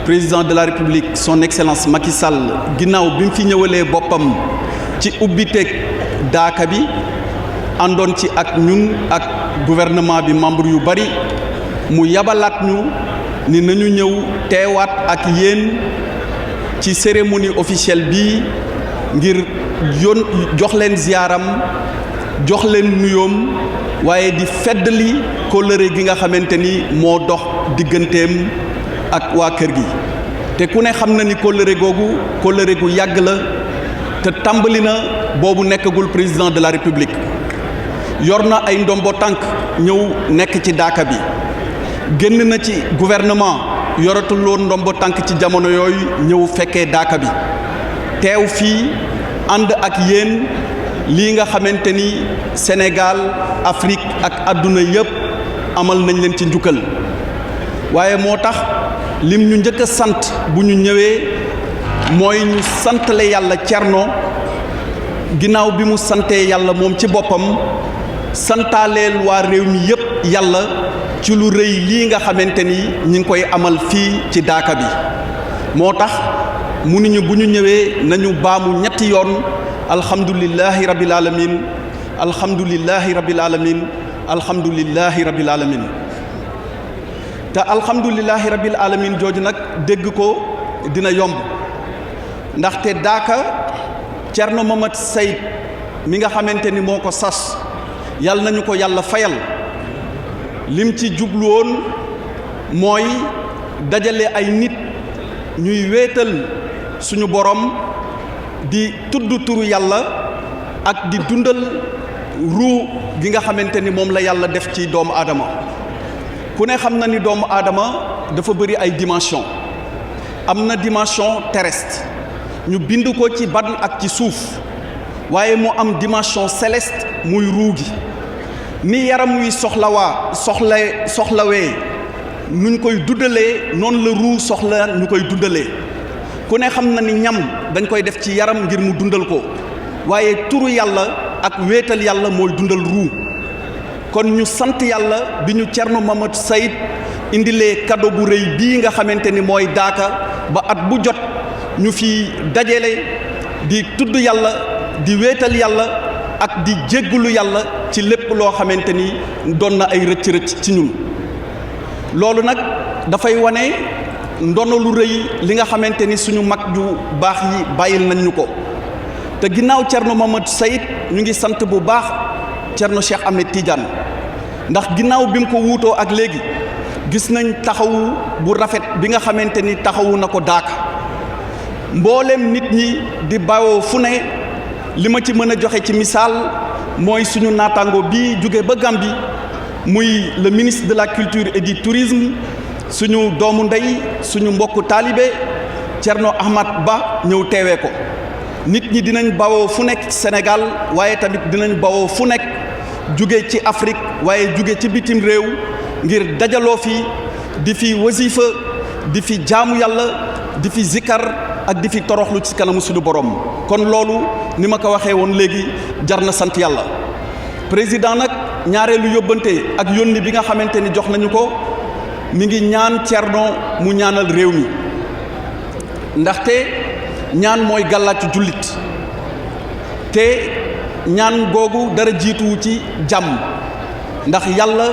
président de la République son excellence Macky Sall ginnaaw bi mu fi ñëwalee boppam ci ubbiteeg daaka bi àndoon ci ak ñun ak gouvernement bi membre yu bari mu yabalaat ñu ni nañu ñëw teewaat ak yéen ci cérémonie officielle bi ngir jox leen ziyaaram jox leen nuyoom waaye di feddali kóllëre gi nga xamante ni moo dox digganteem ak waa kër gi te ku ne xam na ni kóllëre googu kóllëre gu yàgg la te tàmbali na boobu nekkagul président de la République yor na ay ndombo tànk ñëw nekk ci daaka bi génn na ci gouvernement yoratul woon ndombo tànk ci jamono yooyu ñëw fekkee daaka bi teew fii ànd ak yéen lii nga xamante ni Sénégal Afrique ak àdduna yépp amal nañ leen ci njukkal waaye moo tax lim ñu njëkk a sant bu ñu ñëwee mooy ñu santale yàlla Thierno ginnaaw bi mu santee yàlla moom ci boppam santaaleel waa réew mi yépp yàlla ci lu rëy lii nga xamante ni ñi ngi koy amal fii ci daaka bi moo tax mu ni ñu bu ñu ñëwee nañu baamu ñetti yoon alhamdulillahi rabbil alamin alhamdulillahi rabbil alamin alhamdulillahi rabbil alamin te alhamdulillahi rabbil alamin jooju nag dégg ko dina yomb ndaxte daaka Thierno Mohamed Saïd mi nga xamante ni moo ko sas yàlla nañu ko yàlla fayal lim ci jublu woon mooy dajale ay nit ñuy wéetal suñu borom di tudd turu yàlla ak di dundal ruu gi nga xamante ni moom la yàlla def ci doomu aadama ku ne xam na ni doomu aadama dafa bëri ay dimension am na dimension terrestre ñu bind ko ci ban ak ci suuf waaye mu am dimension céleste muy ruu gi ni yaram wi soxlawee nuñ koy dundalee noonu la ruu soxla ñu koy dundalee ku ne xam na ni ñam dañ koy def ci yaram ngir mu dundal ko waaye turu yàlla ak wéetal yàlla mooy dundal ruu kon ñu sant yàlla bi ñu Thierno Mohamed Saïd indilee cadeau bu rëy bii nga xamante ni mooy daaka ba at bu jot ñu fi dajale di tudd yàlla di wéetal yàlla ak di jéggulu yàlla ci lépp loo xamante ni doon na ay rëcc-rëcc ci ñun loolu nag dafay wane ndono lu rëy li nga xamante ni suñu mag ju baax yi bàyyil nañ ñu ko te ginnaaw Thierno Mohamed Saïd ñu ngi sant bu baax Thierno Cheikh Ahmed Tidiane ndax ginnaaw bi mu ko wuutoo ak léegi gis nañ taxawu bu rafet bi nga xamante ni taxawu na ko daaka mboolem nit ñi di bawoo fu ne li ma ci mën a joxe ci misaal mooy suñu naataango bi jóge ba Gambie muy le ministre de la culture et du tourisme suñu doomu ndey suñu mbokku taalibe Thierno Ahmad Ba ñëw teewee ko nit ñi dinañ bawoo fu nekk ci Sénégal waaye tamit dinañ bawoo fu nekk jóge ci Afrique waaye jóge ci bitim réew ngir dajaloo fi di fi wasifa di fi jaamu yàlla di fi zikkar ak di fi toroxlu ci kanamu suñu borom kon loolu ni ma ko waxee woon léegi jar na sant yàlla président nag ñaareelu yóbbante ak yónni bi nga xamante ni jox nañu ko mi ngi ñaan Thierno mu ñaanal réew mi ndaxte ñaan mooy gàllaaju jullit te ñaan googu dara jiituwu ci jàmm ndax yàlla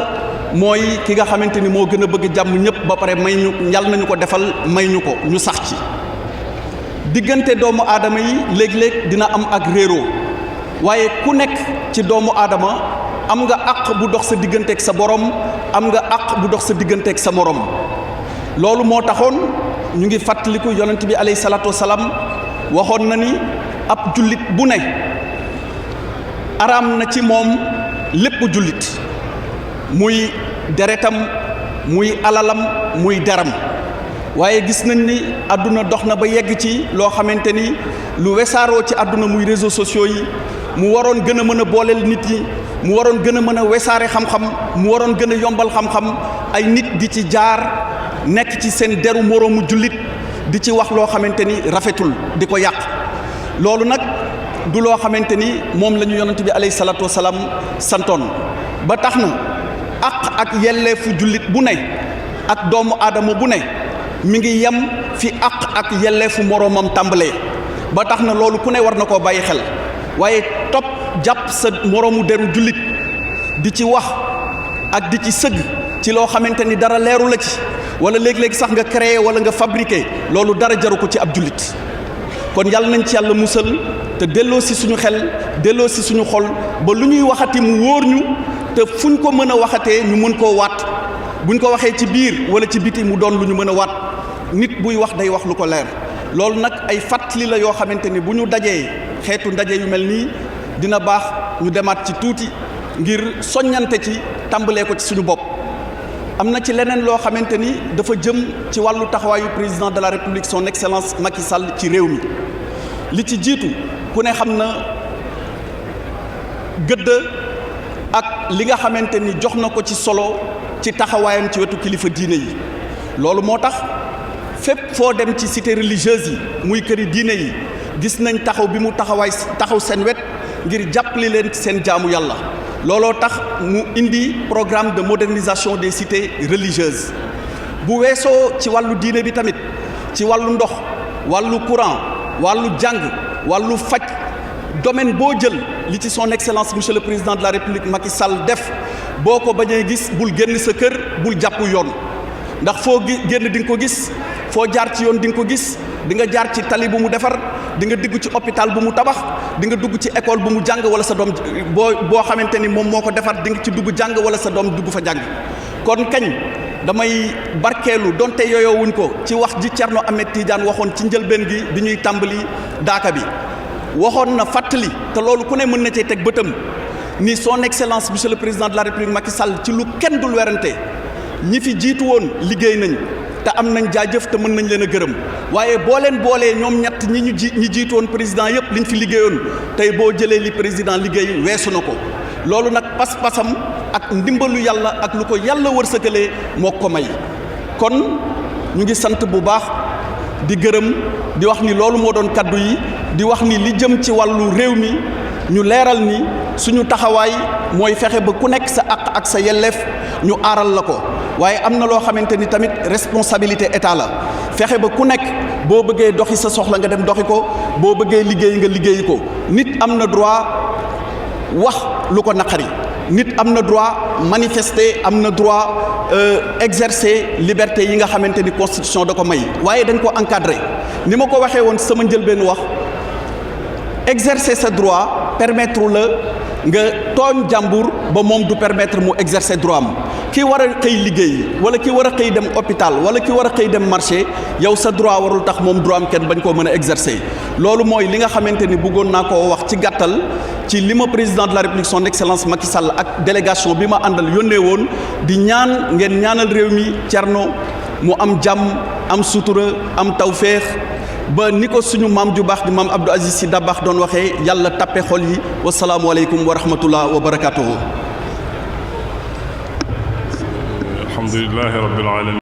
mooy ki nga xamante ni moo gën a bëgg jàmm ñëpp ba pare may ñu yàlla nañu ko defal may ñu ko ñu sax ci diggante doomu aadama yi léeg-léeg dina am ak réeroo waaye ku nekk ci doomu aadama am nga àq bu dox sa digganteeg sa borom am nga àq bu dox sa digganteeg sa morom loolu moo taxoon ñu ngi fàttaliku yonent bi alayhi salaatu wasalaam waxoon na ni ab jullit bu ne araam na ci moom lépp jullit muy deretam muy alalam muy deram waaye gis nañ ni àdduna dox na ba yegg ci loo xamante ni lu wesaaroo ci àdduna muy réseaux sociaux yi mu waroon gën a mën a booleel nit yi mu waroon gën a mën a wesaare xam-xam mu waroon gën a yombal xam-xam ay nit di ci jaar nekk ci seen deru moroomu jullit di ci wax loo xamante ni rafetul di ko yàq loolu nag du loo xamante ni moom la ñu yonent bi alayhi salaatu wasalaam santoon ba tax na àq ak yelleefu jullit bu ne ak doomu aadama bu ne mi ngi yem fi àq ak yelleefu moroomam tàmbalee ba tax na loolu ku ne war na koo bàyyi xel waaye topp jàpp sa moroomu deru jullit di ci wax ak di ci sëgg ci loo xamante ni dara leeru la ci wala léeg-léeg sax nga créer wala nga fabriquer loolu dara jaru ko ci ab jullit kon yàlla nañ ci yàlla musal te delloo si suñu xel delloo si suñu xol ba lu ñuy waxati mu wóor ñu te fuñ ko mën a waxatee ñu mën koo waat buñ ko waxee ci biir wala ci biti mu doon lu ñu mën a waat nit buy wax day wax lu ko leer loolu nag ay fàttali la yoo xamante ni bu ñu dajee xeetu ndaje yu mel nii dina baax ñu demaat ci tuuti ngir soññante ci tàmbalee ko ci suñu bopp. am na ci leneen loo xamante ni dafa jëm ci wàllu taxawaayu président de la république son excellence Macky Sall ci réew mi li ci jiitu ku ne xam na gëdd ak li nga xamante ni jox na ko ci solo ci taxawaayam ci wetu kilifa diine yi loolu moo tax fépp foo dem ci cité religieuse yi muy këri diine yi gis nañ taxaw bi mu taxaw seen wet ngir jàppale leen ci seen jaamu yàlla looloo tax mu indi programme de modernisation des cités religieuses bu weesoo ci wàllu diine bi tamit ci wàllu ndox wàllu courant wàllu jàng wàllu faj domaine boo jël li ci son excellence monsieur le président de la république Macky Sall def boo ko bañee gis bul génn sa kër bul jàpp yoon ndax foo génn di nga ko gis foo jaar ci yoon di nga ko gis di nga jaar ci tali bu mu defar di nga dugg ci hôpital bu mu tabax di nga dugg ci école bu mu jàng wala sa doom boo xamante ni moom moo ko defar di nga ci dugg jàng wala sa doom dugg fa jàng kon kañ damay barkeelu donte yooyoo wuñ ko ci wax ji Thierno Ahmed Tidiane waxoon ci njëlbeen gi bi ñuy tàmbali daaka bi waxoon na fàttali te loolu ku ne mën na cee teg bëtam ni son excellence monsieur le président de la république Macky Sall ci lu kenn dul werante ñi fi jiitu woon liggéey nañ te am nañ jaajëf te mën nañ leen a gërëm waaye boo leen boolee ñoom ñett ñi jiitu woon président yëpp liñ fi liggéeyoon tey boo jëlee li président liggéey weesu na ko loolu nag pas-pasam ak ndimbalu yàlla ak lu ko yàlla wërsëgalee moo ko may kon ñu ngi sant bu baax di gërëm di wax ni loolu moo doon kaddu yi di wax ni li jëm ci wàllu réew mi ñu leeral ni suñu taxawaay mooy fexe ba ku nekk sa àq ak sa yelleef ñu aaral la ko waaye am na loo xamante ni tamit responsabilité état la fexe ba ku nekk boo bëggee doxi sa soxla nga dem doxi ko boo bëggee liggéey nga liggéeyi ko nit am na droit wax lu ko naqari nit am na droit manifester am na droit exercer liberté yi nga xamante ni constitution da ko may waaye dañ ko encadrer ni ma ko waxee woon sama njëlbeen wax exercer sa droit permettre la nga tooñ jàmbur ba moom du permettre mu exercer droit am ki war a xëy liggéey wala ki war a xëy dem hôpital wala ki war a xëy dem marché yow sa droit warul tax moom droit am kenn bañ koo mën a exercer loolu mooy li nga xamante ni bëggoon naa koo wax ci gàttal ci li ma président de la république son excellence Macky Sall ak délégation bi ma àndal yónnee woon di ñaan ngeen ñaanal réew mi Thierno mu am jàmm am sutura am tawféex ba ni ko suñu maam ju baax di maam Abdou Aziz Sy Dabakh doon waxee yàlla tappe xol yi wasalaamualeykum wa rahmatullah wa barakatuhu. alhamdulillahi rabbil alamin.